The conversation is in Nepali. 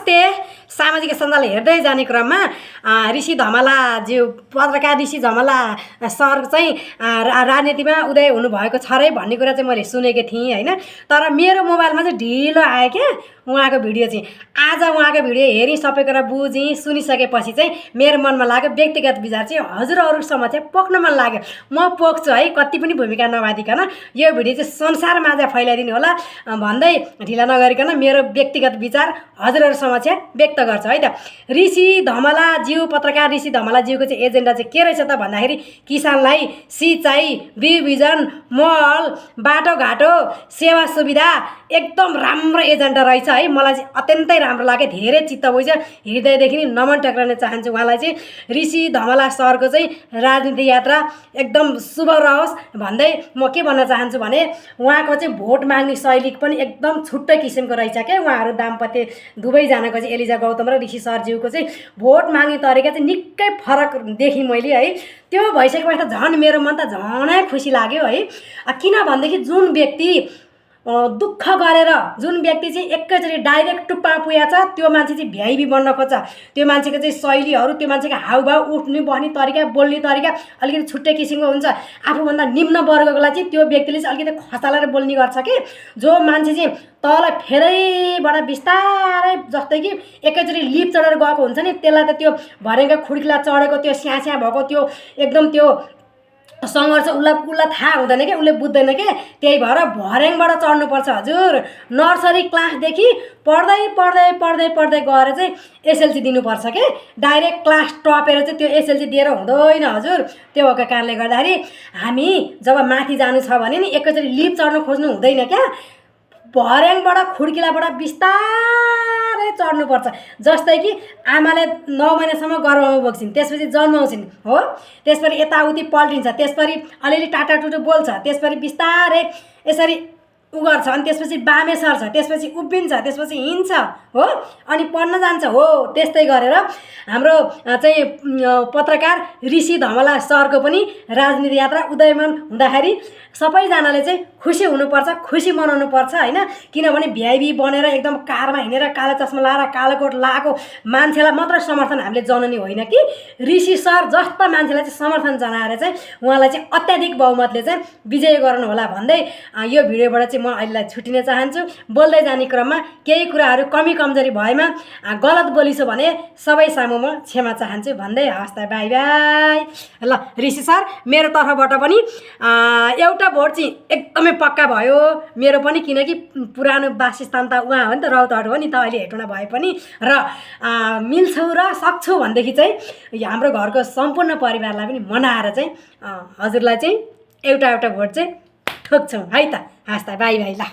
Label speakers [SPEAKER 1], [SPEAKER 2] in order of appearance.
[SPEAKER 1] नमस्ते। सामाजिक सञ्जाल हेर्दै जाने क्रममा ऋषि धमलाज्यू पत्रकार ऋषि धमला सर चाहिँ राजनीतिमा उदय हुनुभएको छ रे भन्ने कुरा चाहिँ मैले सुनेको थिएँ हैन। तर मेरो मोबाइलमा चाहिँ ढिलो आयो क्या उहाँको भिडियो चाहिँ। आज उहाँको भिडियो हेरी सबै कुरा बुझेँ, सुनिसकेपछि चाहिँ मेरो मनमा लाग्यो व्यक्तिगत विचार चाहिँ हजुरहरूसम्म चाहिँ पोख्न मन लाग्यो। म पोख्छु है, कति पनि भूमिका नबाधिकन यो भिडियो चाहिँ संसारमा चाहिँ फैलाइदिनु होला भन्दै ढिला नगरिकन मेरो व्यक्तिगत विचार हजुरहरूसम्म चाहिँ व्यक्त गर्छ है त। ऋषि धमलाज्यू पत्रकार ऋषि धमलाज्यूको चाहिँ एजेन्डा चाहिँ के रहेछ त भन्दाखेरि किसानलाई सिँचाइ, बिउबिजन, मल, बाटोघाटो, सेवा सुविधा एकदम राम्रो एजेन्डा रहेछ है। मलाई चाहिँ अत्यन्तै राम्रो लाग्यो, धेरै चित्त बुझ्यो, हृदयदेखि नै नमन टक्राउन चाहन्छु उहाँलाई चाहिँ। ऋषि धमला सरको चाहिँ राजनीतिक यात्रा एकदम शुभ रहोस् भन्दै म के भन्न चाहन्छु भने उहाँको चाहिँ भोट माग्ने शैली पनि एकदम छुट्टै किसिमको रहेछ क्या। उहाँहरू दाम्पत्य दुवैजनाको चाहिँ एलिजा गौतम र ऋषि सरज्यूको चाहिँ भोट माग्ने तरिका चाहिँ निकै फरक देखेँ मैले है। त्यो भइसकेपछि त झन् मेरो मन त झनै खुसी लाग्यो है। किन भनेदेखि जुन व्यक्ति दुःख गरेर जुन व्यक्ति चाहिँ एकैचोटि डाइरेक्ट टुप्पा पुगेको छ त्यो मान्छे चाहिँ भ्याइबी बन्न खोज्छ। त्यो मान्छेको चाहिँ शैलीहरू, त्यो मान्छेको हाउभाउ, उठ्ने बस्ने तरिका, बोल्ने तरिका अलिकति छुट्टै किसिमको हुन्छ। आफूभन्दा निम्न वर्गकोलाई चाहिँ त्यो व्यक्तिले चाहिँ अलिकति खसालेर बोल्ने गर्छ कि जो मान्छे चाहिँ तल फेरैबाट बिस्तारै जस्तै कि एकैचोटि लिप चढेर गएको हुन्छ नि, त्यसलाई त त्यो भरेको खुड्किला चढेको त्यो स्यास्या भएको त्यो एकदम त्यो सङ्घर्ष उसलाई थाहा हुँदैन क्या, उसले बुझ्दैन क्या। त्यही भएर भर्याङबाट चढ्नुपर्छ हजुर। नर्सरी क्लासदेखि पढ्दै पढ्दै पढ्दै पढ्दै गएर चाहिँ एसएलसी दिनुपर्छ क्या। डाइरेक्ट क्लास टपेर चाहिँ त्यो एसएलसी दिएर हुँदैन हजुर। त्यो भएको कारणले गर्दाखेरि हामी जब माथि जानु छ भने नि एकैचोटि लिप चढ्नु खोज्नु हुँदैन क्या। भर्याङबाट खुड्किलाबाट बिस्तारै चढ्नुपर्छ। जस्तै कि आमाले 9 महिनासम्म गर्भमा बोक्छिन्, त्यसपछि जन्माउँछिन् हो, त्यसपछि यताउति पल्टिन्छ, त्यसपछि अलिअलि टाटाटुटु बोल्छ, त्यसपछि बिस्तारै यसरी गर्छ, अनि त्यसपछि बामे सर्छ, त्यसपछि उभिन्छ, त्यसपछि हिँड्छ हो, अनि पढ्न जान्छ हो। त्यस्तै गरेर हाम्रो चाहिँ पत्रकार ऋषि धमला सरको पनि राजनीतिक यात्रा उदयमान हुँदाखेरि सबैजनाले चाहिँ खुसी हुनुपर्छ, खुसी मनाउनुपर्छ हैन। किनभने भ्याइबी बनेर एकदम कारमा हिँडेर कालो चस्मा लाएर कालो कोट लगाएको मान्छेलाई मात्र समर्थन हामीले जनाउने होइन कि ऋषि सर जस्ता मान्छेलाई चाहिँ समर्थन जनाएर चाहिँ उहाँलाई चाहिँ अत्याधिक बहुमतले चाहिँ विजय गर्नु होला भन्दै यो भिडियोबाट चाहिँ म अहिलेलाई छुटिन चाहन्छु। बोल्दै जाने क्रममा केही कुराहरू कमी कमजोरी भएमा गलत बोलिछु भने सबै सामु म क्षमा चाहन्छु भन्दै हस् त, बाई बाई। ल ऋषि सर, मेरो तर्फबाट पनि एउटा भोट चाहिँ एकदमै पक्का भयो मेरो पनि, किनकि पुरानो वासस्थान त उहाँ हो नि त, रौतहट हो नि त, अहिले हेटौँडा भए पनि। र मिल्छौ र सक्छु भनेदेखि चाहिँ हाम्रो घरको सम्पूर्ण परिवारलाई पनि मनाएर चाहिँ हजुरलाई चाहिँ एउटा भोट चाहिँ ठोक्छौँ है त। हस् त, बाई बाई। ल